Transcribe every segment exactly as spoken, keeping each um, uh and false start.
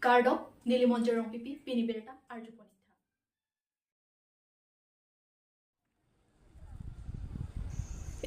Kardom, neli Monjir Rongpipi, pini birta arjupon.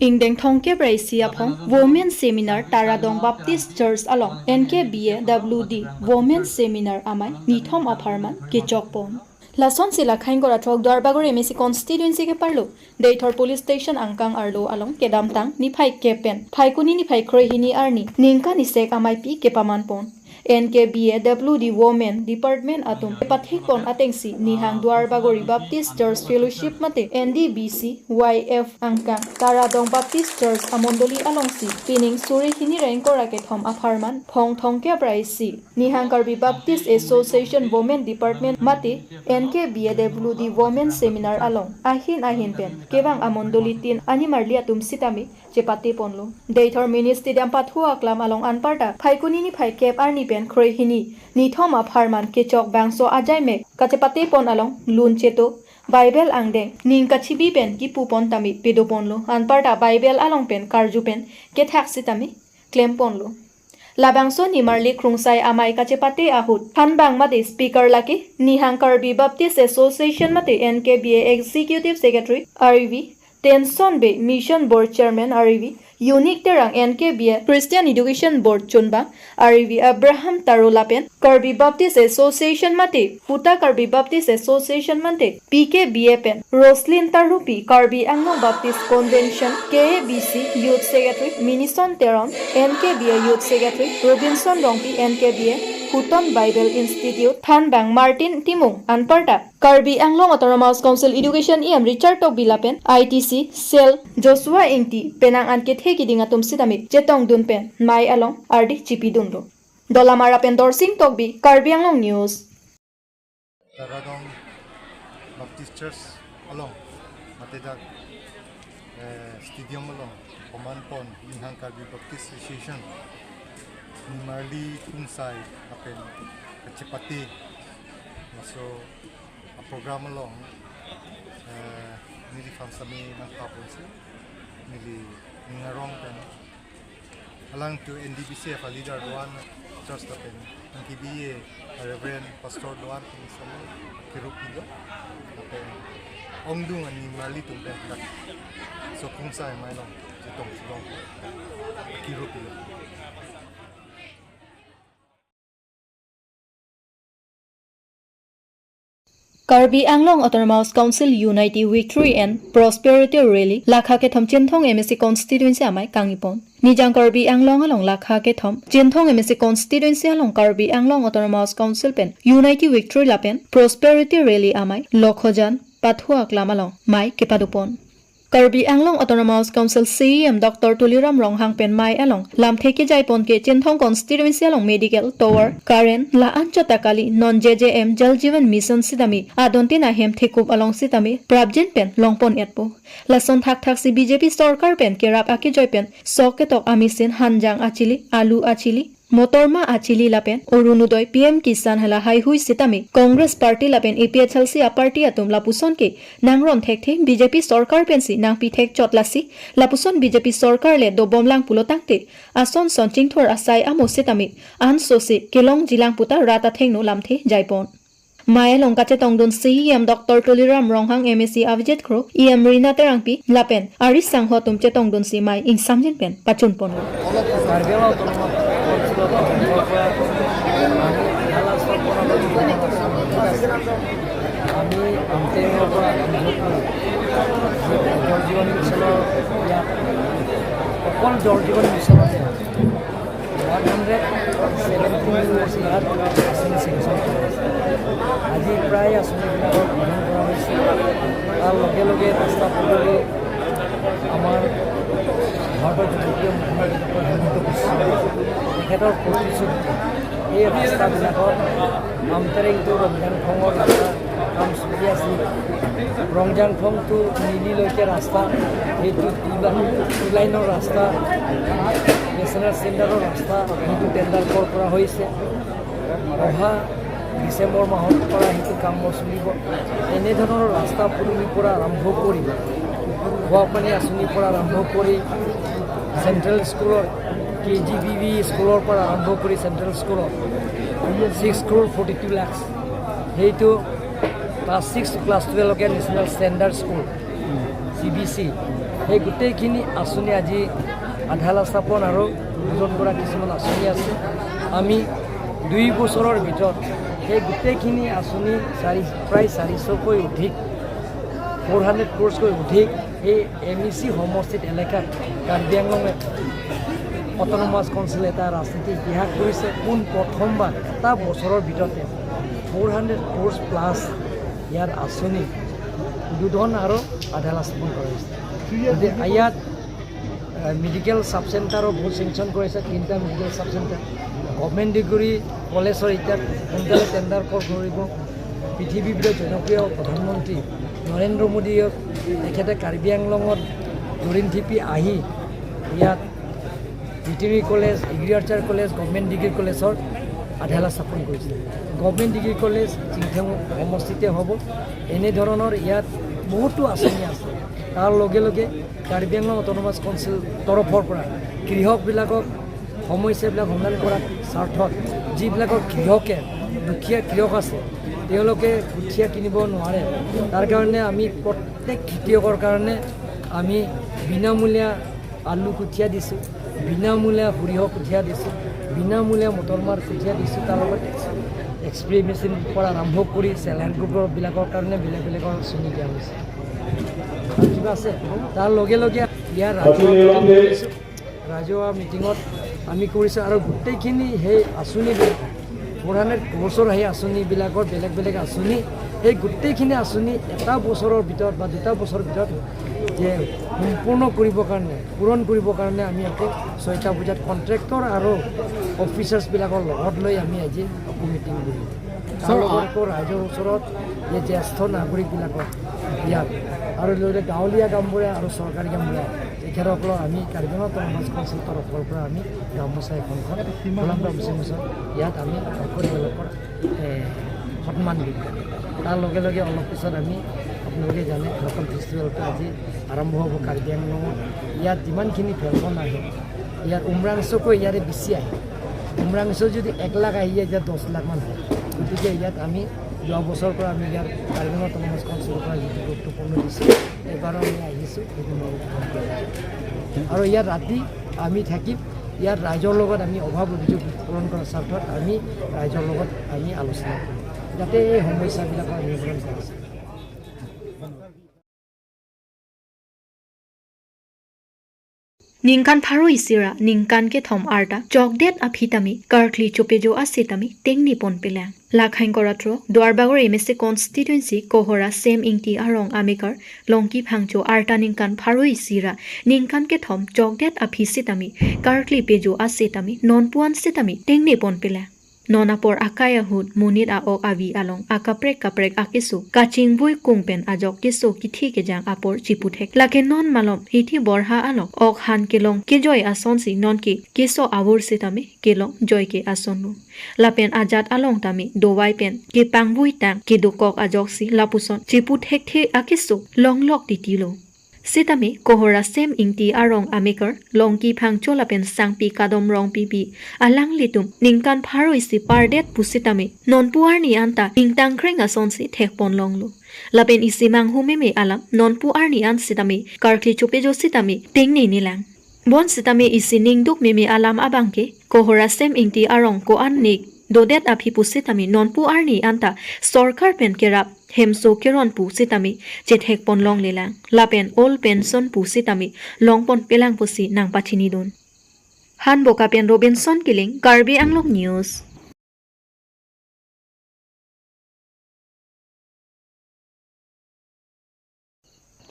Ingdeng thomkep ra isi aphong Women Seminar Taradong Baptist Church along N K B A W D Women Seminar amei nithom apharman kechokpon. Lasonsi la khaingkor athrok Duarbagori M A C constituency keparlo Deithor Police Station angkang arlo along kedamtang niphai kep pen Phaikuni niphai kre hini arni ningkan isek ameipi kepamanpon. N K B A W D Women Department atum pathikpon atengsi nihang Duarbagori Baptist Church Fellowship mate N D B C Y F angkang Taradong Baptist Church amondoli alongsi pining suri hini ra ingkoi ra kethom apharman phong thomkep ra isi nihang Karbi Baptist Association Women Department mate N K B A W D Women Seminar along ahin ahin pen kevang amondolitin animarli atum sitame chepateponlo. Deithor Mini Stadium pathu aklam along anparta Phaikuni niphai kep arni pen kre hini nithom apharman kechok bangso ajaimek kachepatepon along lun cheto Bible angdeng ning kachibi pen kipupon tame pedoponlo. Anparta Bible along pen karju pen kethak sitame klemponlo. Labangso nimarli krungsai amei kachepate ahut thanbang mate speaker lake nihang Karbi Baptist Association mate N K B A Executive Secretary R V Tenson Bey, Mission Board Chairman R V Unique Terang, N K B A Christian Education Board chunbang R V Abraham Taro lapen Karbi Baptist Association mate Kuta Karbi Baptist Association mate P K B A pen Roslyn Tarhupi, Karbi Anglong Baptist Convention K A B C Youth Secretary Minison Teron, N K B A Youth Secretary Robinson Rongpi, N K B A Huton Bible Institute thanbang Martin Timung, anparta Karbi Anglong Autonomous Council Education E M Richard Tokbi lapen I T C Cell Joshua Ingti penang an kethe kiding atum sitame chetongdun pen mei along ardi chipidunlo. Dolamara pen Dorsing Tokbi, Karbi Anglong News. Taradong Baptist Church along mate dak, eh, stadium along pamanpon nihang Karbi Baptist Association nimarli krungsai lapen kachepate laso a program along, eh, neliphan sitame nangpaponsi neli ning arong pen alangtum N D B C F a leader do-an, church lapen N K B A Reverend Pastor do-an pen sitame kirup pilo lapen ongdung animarli atum pen dak so krungsai amei along chetong chelong kirup pilo. Karbi Anglong Autonomous Council Unity Victory and Prosperity Rally lakha kethom Chinthong M A C constituency amei kangipon. Nijang Karbi Anglong along lakha kethom Chinthong M A C constituency along Karbi Anglong Autonomous Council pen Unity Victory lapen Prosperity Rally amei Lokhojan pathu aklam along mei kepadopon. Karbi Anglong Autonomous Council C E M Doctor Tuliram Ronghang pen mei along lamthe kejaipon ke Chinthong constituency along medical, tower, current, la-an chot ta kali, non J J M Jal Jeevan Mission sitame adontin ahem thekup along sitame prapjin pen longpon etpo. Lason thakthaksi B J P sorkar pen kerap akejoi pen sok ketok amesen hanjang achili, alu achili, motorma achili lapen Orunodoi, P M Kisan hala haihui sitame Congress party lapen A P H L C a party atum lapuson ke nangron thekthe, B J P sorkar pensi nangpi thekchot lasi lapuson B J P sorkar le dobomlang pulo tangte ason son chingthur asai amo sitame ansose kelongjilang puta rat athengno lamthe jaipon. Mei along kachetongdun C E M Doctor Tuliram Ronghang, M A C Avijit Kro, E M Rina Terangpi lapen ari sangho atum chetongdunsi mei ingsamjin pen pachunpon. Karbi Anglong Autonomous Council of India পৰা আমি আমটেঙৰ পৰা আৰম্ভ কৰি জল জীৱন মিছনৰ ইয়াত অকল জল জীৱন মিছনতে ওৱান হাণ্ড্ৰেড ছেভেণ্টি ইয়াত আঁচনি চেংচন কৰা হৈছে। আজি প্ৰায় আঁচনিবিলাকৰ গ্ৰহণ কৰা হৈছে। তাৰ লগে লগে ৰাস্তা পদূলি আমাৰ ভাৰতৰ জনপ্ৰিয় মুখ্যমন্ত্ৰী ডক্টৰ হিমন্ত বিশ্ব শৰ্মাই তেখেতৰ প্ৰতিশ্ৰুতি এই ৰাস্তাবিলাকত আমটেৰেং টু ৰংজাংফঙৰ ৰাস্তা কাম চলি আছে। ৰংজাংফং টু নিলিলৈকে ৰাস্তা, সেইটো টু লা-, টু লাইনৰ ৰাস্তা নেশ্যনেল ষ্টেণ্ডাৰ্ডৰ ৰাস্তা, সেইটো টেণ্ডাৰ কল কৰা হৈছে। অহা ডিচেম্বৰ মাহৰ পৰা সেইটো কাম চলিব। এনেধৰণৰ ৰাস্তা পদূলিৰ পৰা আৰম্ভ কৰি খোৱা পানী আঁচনিৰ পৰা আৰম্ভ কৰি চেণ্ট্ৰেল স্কুলৰ কে জি বি ভি স্কুলৰ পৰা আৰম্ভ কৰি চেণ্ট্ৰেল স্কুলত six crore forty two lakhs, সেইটো ক্লাছ ছিক্স টু ক্লাছ টুৱেলভলৈকে national standard school, C B C, সেই গোটেইখিনি আঁচনি আজি আধালা স্থাপন আৰু উদ্বোধন কৰা কিছুমান আঁচনি আছে। আমি দুই বছৰৰ ভিতৰত সেই গোটেইখিনি আঁচনি চাৰি, প্ৰায় চাৰিশকৈ অধিক, ফ'ৰ হাণ্ড্ৰেড ক্ৰ'ৰ্ছকৈ অধিক সেই এম ই চি সমষ্টিত এলেকাত কাৰ্বি আংলঙে অট'নমাছ কাউন্সিল এটা ৰাজনীতি ইতিহাস কৰিছে। পোন প্ৰথমবাৰ এটা বছৰৰ ভিতৰতে ফ'ৰ হাণ্ড্ৰেড ক্ৰ'ৰ্ছ প্লাছ ইয়াৰ আঁচনি উদ্বোধন আৰু আধালা স্থাপন কৰা হৈছে। গতিকে ইয়াত মেডিকেল ছাব চেণ্টাৰো বহুত চেংচন কৰিছে, তিনিটা medical sub centre. Government degree কলেজৰ এতিয়া সোনকালে টেণ্ডাৰ কল কৰিব। পৃথিৱীৰ ভিতৰত জনপ্ৰিয় প্ৰধানমন্ত্ৰী নৰেন্দ্ৰ মোদীয়ে তেখেতে কাৰ্বি আংলঙত দৰিংথিপি আহি ইয়াত veterinary college, agriculture college, government degree কলেজৰ আধালা স্থাপন কৰিছে। গভৰ্ণমেণ্ট ডিগ্ৰী কলেজ চিংথেং সমষ্টিতে হ'ব। এনেধৰণৰ ইয়াত বহুতো আঁচনি আছে। তাৰ লগে লগে কাৰ্বি আংলং অট'নমাছ কাউন্সিল তৰফৰ পৰা কৃষকবিলাকক সমস্যাবিলাক সমাধান কৰাৰ স্বাৰ্থত যিবিলাকৰ কৃষকে, দুখীয়া কৃষক আছে, তেওঁলোকে কঠীয়া কিনিব নোৱাৰে, তাৰ কাৰণে আমি প্ৰত্যেক খেতিয়কৰ কাৰণে আমি বিনামূলীয়া আলু কঠীয়া দিছোঁ, বিনামূলীয়া সৰিয়হ কঠীয়া দিছোঁ, বিনামূলীয়া মটৰমাহ কঠীয়া দিছোঁ। তাৰ লগত স্প্ৰে মেচিন পৰা আৰম্ভ কৰি চেল্ফ হেল্প গ্ৰুপবিলাকৰ কাৰণে বেলেগ বেলেগৰ আঁচনি দিয়া হৈছে। ঠিক আছে, তাৰ লগে লগে ইয়াৰ ৰাজহুৱা মিটিং কৰিছোঁ। ৰাজহুৱা মিটিঙত আমি কৰিছোঁ আৰু গোটেইখিনি সেই আঁচনিবিলাক, ফ'ৰ হাণ্ড্ৰেড ক্ৰ'ৰ্ছৰ সেই আঁচনিবিলাকৰ বেলেগ বেলেগ আঁচনি, সেই গোটেইখিনি আঁচনি এটা বছৰৰ ভিতৰত বা দুটা বছৰৰ ভিতৰত যে সম্পূৰ্ণ কৰিবৰ কাৰণে, পূৰণ কৰিবৰ কাৰণে আমি আকৌ ছয়টা বজাত কণ্ট্ৰেক্টৰ আৰু অফিচাৰ্ছবিলাকৰ লগত লৈ আমি আজি আকৌ মিটিং কৰিম। তাৰ ছাৰ, লগত আকৌ ৰাইজৰ ওচৰত যে জ্যেষ্ঠ নাগৰিকবিলাকক ইয়াত আৰু লগতে গাঁৱলীয়া গাঁওবুঢ়া আৰু চৰকাৰী গাঁওবুঢ়া তেখেতসকলক আমি কাৰ্বি আংলং অট'নমাছ কাউন্সিল তৰফৰ পৰা আমি গামোচা এখন এখন, গোলাম গামোচা এখন ইয়াত আমি আকৌ তেওঁলোকৰ, এ, সন্মান দিম। তাৰ লগে লগে অলপ পিছত আমি, আপোনালোকে জানে, লোকেল ফেষ্টিভেলটো আজি আৰম্ভ হ'ব কাৰ্বি আংলঙত। ইয়াত যিমানখিনি ভেলকন আহে, ইয়াত উমৰাংচুকৈ ইয়াৰে বেছি আহে। উমৰাংচু যদি এক লাখ আহি যায়, ইয়াত দহ লাখ মান হয়। গতিকে ইয়াত আমি যোৱা বছৰৰ পৰা আমি ইয়াৰ কাৰ্বি আংলং অট'নমাছ কাউন্সিলৰ পৰা যিটো গুৰুত্বপূৰ্ণ দিছোঁ, এইবাৰো আমি আহিছোঁ, সেইটো মই গ্ৰহণ কৰিছোঁ। আৰু ইয়াত ৰাতি আমি থাকিম, ইয়াত ৰাইজৰ লগত আমি অভাৱ অভিযোগ পূৰণ কৰাৰ স্বাৰ্থত আমি ৰাইজৰ লগত আমি আলোচনা কৰিম, যাতে এই সমস্যাবিলাকৰ নিৰাকৰণ কৰা যায়। Ningkan pharo isi ra ningkan kethom arta chokdet aphi tame karkli chopejo ase tame tengne ponpelang. Lakhain kora throk Duarbagor M A C constituency Kohora Sem Ingti arong amekar Longki Phangcho arta ningkan pharo isi ra ningkan kethom chokdet aphi setame karkli pejo ase tame nonpu an setame tengne ponpelang. Non apor akai ahut monit a-ok avi along akaprek kaprek akeso kachingbui kung pen ajok keso kithi kejang apor chiputhek. Lake non malom hithi borha along ok han kelong kejoi asonsi non ke keso avur setame kelong joike asonlo. Lapen ajat along tame dovai pen kepangbui tang kedokok ajoksi lapuson chiputhekthe akeso longlok titilo. Setame Kohora Sem Ingti arong amekar Longki Phangcho lapen Sangpi Kadom Rongpipi alanglitum ningkan pharo isi pardet pusitame nonpu arni anta ingtangkreng asonsi thekponlonglo. Lapen isi manghu meme alam nonpu arni an setame karkli chopejo setame tengne nelang. Bonsitame isi ningduk meme alam abangke Kohora Sem Ingti arong ko-an nik dodet aphi pusitame nonpu arni anta sorkar pen kerap hemso keron pusitame chethekponlonglelang. Lapen old pension pusitame longponpelang pusi nangpachinidun. Hanboka pen Robinson Killing, Karbi Anglong News.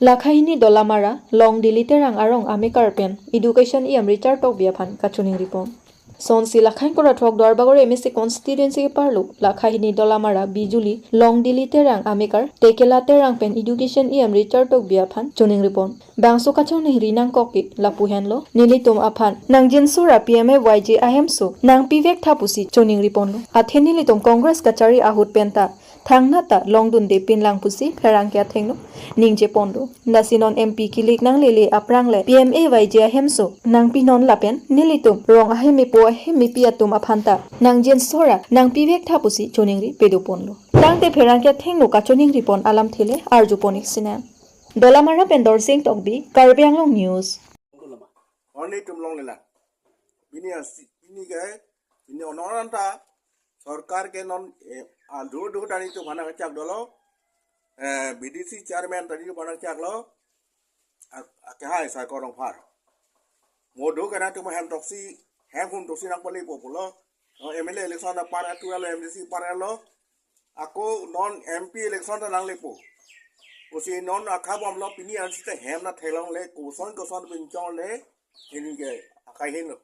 Lakha hini Dolamara, Longdili Terang arong amekar pen Education E M Richard Tokbi aphan kachiningri pon. Sonsi lakhain kora throk Duarbagor M A C constituency keparlo, lakha hini Dolamara, Bijuli, Longdili Terang amekar Tekela Terang pen Education E M Richard Tokbi aphan chiningri pon. Bangso kachiningri nangkok ke lapu henlo, nelitum aphan nangjinso ra P M A Y G ahemso nangpivek tha pusi chiningri ponlo. Athe nelitum Congress kachari ahut penta Thangnat ta longdunde pinlang pusi pherangke athengno ningje pon do. Lasi non M P kilik nanglele aphrang le P M A Y G ahemso nangpinon lapen nelitum rong ahem epo ahem epi atum aphan ta nangjen sora nangpivek tha pusi choningri pedo ponlo. Tangte pherangke athengno kachoningri pon alamthe le arju pon ik sinang. Dolamara pen Dorsing Tokbi, Karbi Anglong News. Only tum long lela. Bini asi, bini ke, bini onoran ta, sorkar ke non, eh, adur dur tani tu mana kachak dolo, eh, B D C chairman tani tu mana kachak lo, ak-, ake hai sa korong phar. Modu kana tu mahem toksi, hem hum toksi nang pali populo, oh, M L A election na para tu alo, M D C para lo, ako non M P election ta nang lepo. Pusi non akhabom lo pini ansi te hem na thelong le koson koson pinchong le ini ke akai hin lo.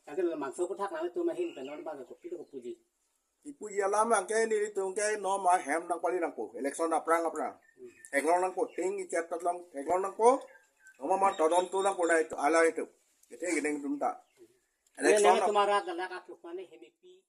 Ante la mangso kuthak nang tu mahin pe non ba ko pito ko puji. Ipu ya lama ke nelitum ke non ma hem nang pali nangpo. Election aphrang aphrang. Theklong nangpo ting ichat tatlong theklong nangpo. Oma ma todon tu nangpo nai tu alai tu. Ite gini tum ta. Ini Election nama na- tumara galak aku mane hemipi.